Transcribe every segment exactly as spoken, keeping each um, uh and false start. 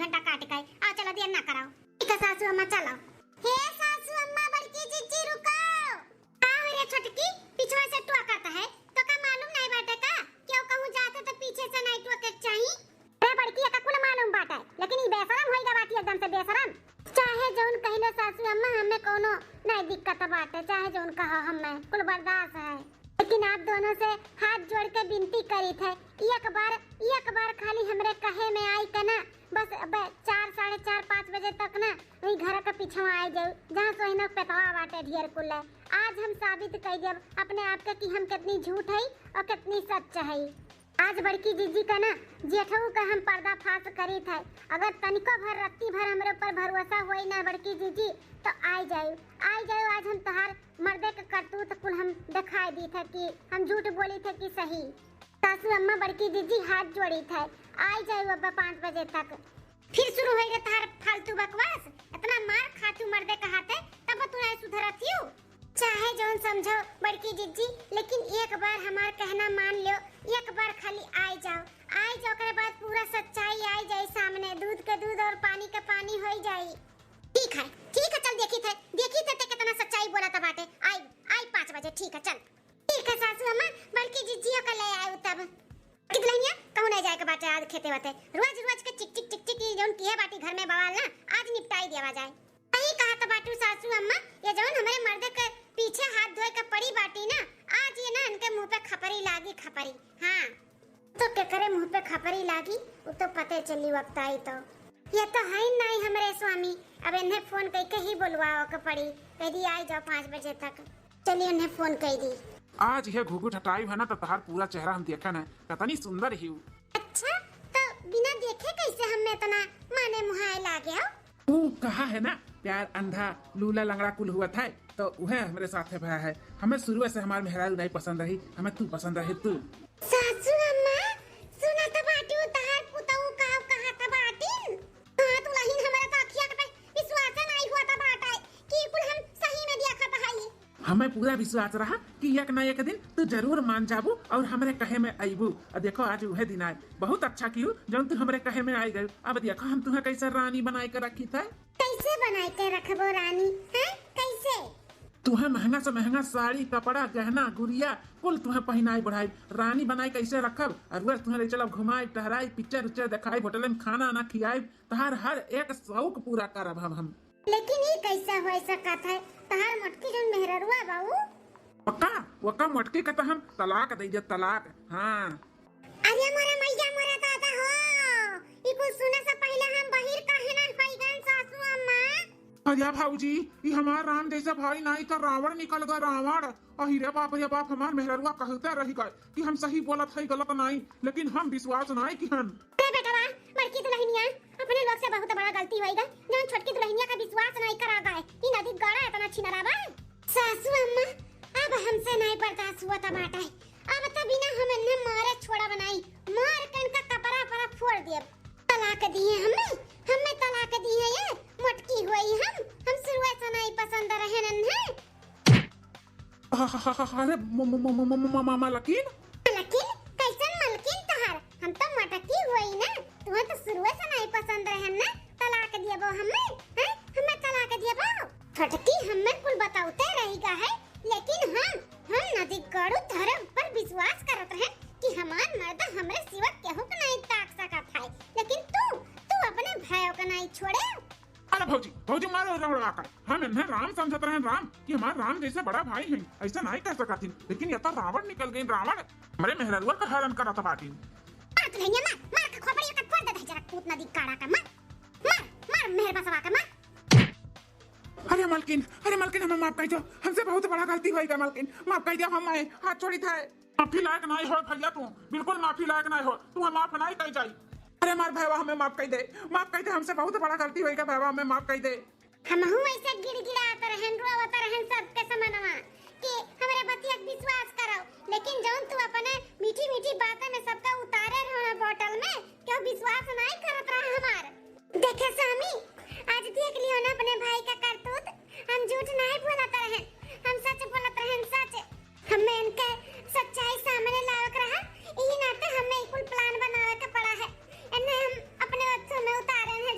घंटा काट के। आओ, चलो, देर ना कराओ। ठीक है सासू अम्मा, चलो। हे सासू अम्मा, बड़की जिज्जी, रुको। का हो रे छोटकी, पीछवा से टोकत है, तोका मालूम नाहीं बाटे का? केहू कहूँ जात है तो पीछे से नाहीं टोके के चाही। अरे बड़की, एका कुल मालूम बाटे, लेकिन ई बेशरम होई गा बाटी एकदम से बेशरम। चाहे जौन कहि लो सासू अम्मा, हमें कौनो नाहीं दिक्कत बाटे, चाहे जौन कहो, हमें कुल बर्दाश्त है। लेकिन आप दोनों से हाथ जोड़ के विनती करीत है, एक बार, एक बार खाली हमरे कहे में आई के ना, बस अब चार, साढ़े चार, पाँच बजे तक ना वही घर के पीछवा आई जाऊ, जहाँ सोहिनो पेटवा बाटे ढेर कुल। आज हम साबित कई देब अपने आप के कि हम कितनी झूठ हई और कितनी सच हई। आज बड़की जिज्जी का ना जेठऊ का हम पर्दाफाश करीत है। अगर तनिको भर रत्ती भर हमरे ऊपर भरोसा होई ना बड़की जिज्जी, तो आई जाऊ, आई जाऊ। आज हम तोहार मर्दे के करतूत कुल हम दिखाई दीत है कि हम झूठ बोलीत है कि सही। सासू अम्मा बड़की जिज्जी हाथ जोड़ीत है, आई जाऊ अब पाँच बजे तक। फिर शुरू होई रे तोहार फालतू बकवास। इतना मार खातू मर्दे के हाथे, तब तू नाहीं सुधरत हियू। चाहे जौन समझो बड़की जिज्जी, लेकिन एक बार हमार कहना मान ल्यो, एक बार खाली आई जाओ, आई जाओ, ओकरे बाद पूरा सच्चाई आई जाई सामने, दूध के दूध और पानी के पानी होई जाई। ठीक है, ठीक है, चल देखीत है, देखीत है ते कितना सच्चाई बोलत बाटे। आई, आई पाँच बजे, ठीक है, चल। ठीक है सासू अम्मा, बड़की जिज्जियो का ले आऊ तब। कि दुल्हनिया, कहूँ नाहीं जाए के बाटे आज खेते वाते। रोज रोज के चिक चिक चिक चिक, ई जौन किहे बाटी घर में बवाल ना, आज निपटाई देवा जाए। सही कहत बाटू सासू अम्मा, ये जौन हमरे मर्दे के पीछे हाथ धोए के पड़ी बाटी ना, आज ये ना इनके मुँह पे खपरी लागी, खपरी। हाँ, तो केकरे मुँह पे खपरी लागी, उ तो पते चली वक्त आई तो। ये तो है नाहीं हमरे स्वामी, अब इन्हें फोन कइके ही बोलवावे के पड़ी, कह दी आई जाओ पाँच बजे तक। चलिए, उन्हें फोन कई दी। आज यह घुघुट हटाई है ना, तो तहार पूरा चेहरा हम देखन है, कितनी सुंदर ही। अच्छा, तो बिना देखे कैसे हम में इतना माने मुहाए लागे हो? तू कहा है ना, प्यार अंधा, लूला, लंगड़ा कुल हुआ था, तो वह हमरे साथ है भया है। हमें शुरू से हमार मेहरारू नाहीं पसंद रही, हमें तू पसंद रही, तू। सासू अम्मा, सुना तो बाटी, तहार पुतऊ का कहा था बाटी? हाँ, दुल्हन, हमरा तो अखिया के पे विश्वास नाहीं हुआ था बाटा कि कुल हम सही में देखत हई। हमें पूरा विश्वास रहा कि एक ना एक दिन तू जरूर मान जाबू और हमरे कहे में अइबू। और देखो, आज उहे दिन आए। बहुत अच्छा कियू जौन तू हमरे कहे में आई गयू। अब देखो, हम तुहे कैसे रानी बनाए के रखी थे। कैसे बनाए के रखबो रानी, हैं? कैसे? तुहे महंगा से महंगा साड़ी, कपड़ा, गहना, गुरिया कुल तुहे पहिनाई बढ़ाई, रानी बनाई कैसे रखब? और रोज तुहे ले चलब घुमाई, टहराई, पिक्चर उच्चर देखाई, होटल में खाना ना खियाई, तहार हर एक शौक पूरा करब हम, हम। लेकिन ई कैसे हो सकत है? तहार मोटकी जौन मेहररुआ बा उ? ओका, ओका मोटकी के तो हम तलाक दे दे, तलाक। हाँ। अरे मोरे मैया, मोरे दादा हो, ई कुल सुने से पहले हम बहिर काहे ना होई गन सासू अम्मा? अरे भौजी, ई हमार राम जैसा भाई नाहीं तो रावण निकल गए, रावण। अहि रे बाप रे बाप, हमार मेहररुआ कहते रह गए कि हम सही बोलत है, गलत नाहीं, लेकिन हम विश्वास नाहीं किहन। ए बेटवा, बड़की दुल्हनिया, अपने लोग से बहुत बड़ा गलती होई गए, जौन छोटकी दुल्हनिया का विश्वास नाहीं करा गए। ई नदी गड़ा इतना छिनरा बा। सासू अम्मा, अब हमसे नाहीं बर्दाश्त हुआ था बाटा है। अब तो बिना हम इन्हें मारे छोड़ा बनाई, मार के इनका कपड़ा परा फोड़ दिए। तलाक दिए हमें, हमें तलाक दिए ये, मोटकी हुई हम, हम शुरुए से नाहीं पसंद रहे इन्हें। अरे म-, म-, म-, म-, म-, म-, म-, म-, मलकिन? मलकिन? कैसन मलकिन तहार? हम तो मोटकी हुई ना, तुहे तो शुरुए से नाहीं पसंद रहन ना, तलाक दियबो हमें, हैं? हमें तलाक दियबो? छोटकी हमें कुल बतावते रही गा है, लेकिन हम, हम नदी गड़ू तोहरे ऊपर विश्वास करत रहन कि हमार मर्द हमरे सिवा केहू के नाहीं ताक सकत है, लेकिन तू, तू अपने भाइयों का नाहीं छोड़े। अरे भौजी, भौजी मारो रगड़वा कर। हम इन्हें राम समझत रहन, राम, कि हमार राम जैसे बड़ा भाई हैं, ऐसा नाहीं कह सकत हिन। लेकिन ये तो रावण निकल गए, रावण। हमरे मेहररुआ का हरण करत बाटिन। मार दुल्हनिया मार, मार के खोपड़ी का फोड़ दे दे जरा पूत नदी काड़ा का, मार, मार, मार मेहर बसवा का, मार। अरे मलकिन, अरे मलकिन, हमें माफ कर दो, हमसे बहुत बड़ा गलती होई गया मलकिन, माफ कर दिया, हम आए, हाथ छोड़ी थे। माफी लायक नाहीं हो भैया तू, बिल्कुल माफी लायक नाहीं हो, तू माफ नाहीं कई जाई। अरे मार भैया हमें माफ कई दे, माफ कई दे, हमसे बहुत बड़ा गलती होई गया भैया, हमें माफ कई दे। हमहू ऐसे गिड़गिड़ात रहन, रोवत रहन सबके समनवा कि हमरे बतिया के विश्वास करो, लेकिन जौन तू अपने मीठी मीठी बातन में सबका उतारे रहो ना बोतल में, केहू विश्वास नाहीं करत रहा हमार। देखे स्वामी, आज देख लियो ना अपने भाई का करतूत, हम झूठ नाहीं बोलत रहन, हम सच बोलत रहन, सच। हमें इनके सच्चाई सामने लावे के रहा, यही नाते हमें ई कुल plan बनावे के पड़ा है। इन्हें हम अपने अथू में उतारे हैं,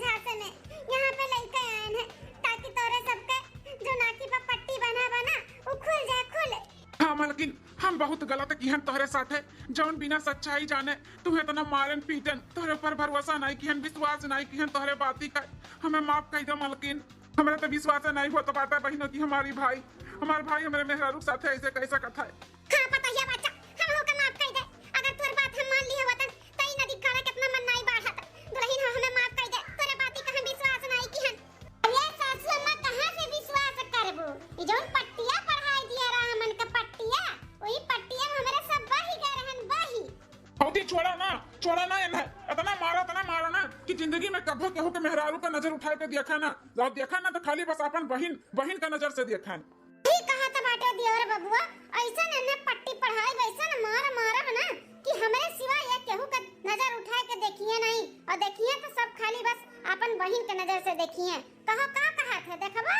बहुत गलत किहन तोहरे साथे, जौन बिना सच्चाई जाने तुहे इतना मारन पीटन, तोहरे ऊपर भरोसा नाहीं किहन, विश्वास नाहीं किहन तोहरे बाती का। हमें माफ कइ दे मलकिन, हमरा तो विश्वास नाहीं होत बाटे बहिनो कि हमारी भाई, हमार भाई हमरे मेहरारू के साथे ऐसे कइ सकत है। हाँ पतोहिया बच्चा, हमहू का माफ कइ दे। अगर तोर बात हम मान लिहे होतन, त ई नदी काढ़े केतना मन नाहीं बाढ़त। दुलहिन हो, हमें माफ कइ दे, तोरे बाती का हम विश्वास नाहीं किहन। अरे सासू अम्मा, कहाँ से विश्वास करबू? ई जौन पट्टिया पढ़ाई दिया रहा हमन का पट्टिया, वही पट्टिया में हमरे सब बही गए रहन, बही। भौजी छोड़ा ना, छोड़ा ना इन्हें। इतना मारा, इतना मारा ना कि जिंदगी में कभो केहू के मेहरारू पे नजर उठाए के देखा ना। जब देखा ना तो खाली बस अपन बहिन, बहिन का नजर से देखा। ठीक कहा त बाटे देवर बबुआ, ऐसन इन्हें पट्टी पढ़ाई, ऐसन मार मारब ना कि हमरे सिवा ये केहू के नजर उठाए के देखिए नाहीं, और देखिए तो सब खाली बस अपन बहिन के नजर से देखिए। कहो का कहा थे, देखबो?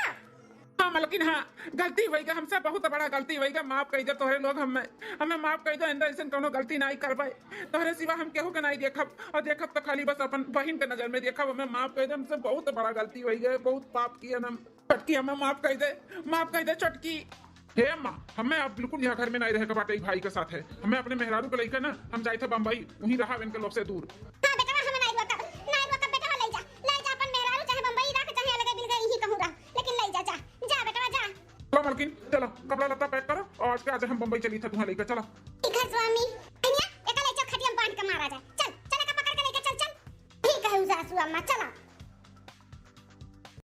हाँ मलकिन, हाँ, गलती होइ गए, हमसे बहुत बड़ा गलती होइ गए, माफ कइ दे तोहरे लोग हमें, हमें माफ कइ दे, आइंदा ऐसन कौनो गलती नाहीं करबे, तोहरे सिवा हम केहू के नाहीं देखब, और देखब तो खाली बस अपन बहिन के नजर में देखब, हमें माफ कइ दे, हमसे बहुत बड़ा गलती होइ गए, बहुत पाप किए हम। छोटकी, हमें माफ कइ दे, माफ कइ दे छोटकी। हे अम्मा, हमें अब बिल्कुल यहाँ घर में नाहीं रहे के बाटे ई भाई के साथे। हमें अपने मेहरारू के लइके ना, हम जाइत है बम्बई, वहीं रहा इनके लोग से दूर। हाँ बेटवा, हमें नाहीं रोकब, नाहीं रोकब बेटवा, लइ जा, लइ जा अपन मेहरारू, चाहे बम्बई रख, चाहे अलगे बिलगे यहीं कहूँ रह, लेकिन लइ जा, जा, जा बेटवा जा। चलो मलकिन, चलो कपड़ा लत्ता पैक करो और आज के आज हम बम्बई चली था तुम्हारे लेके, चलो। ठीक है स्वामी।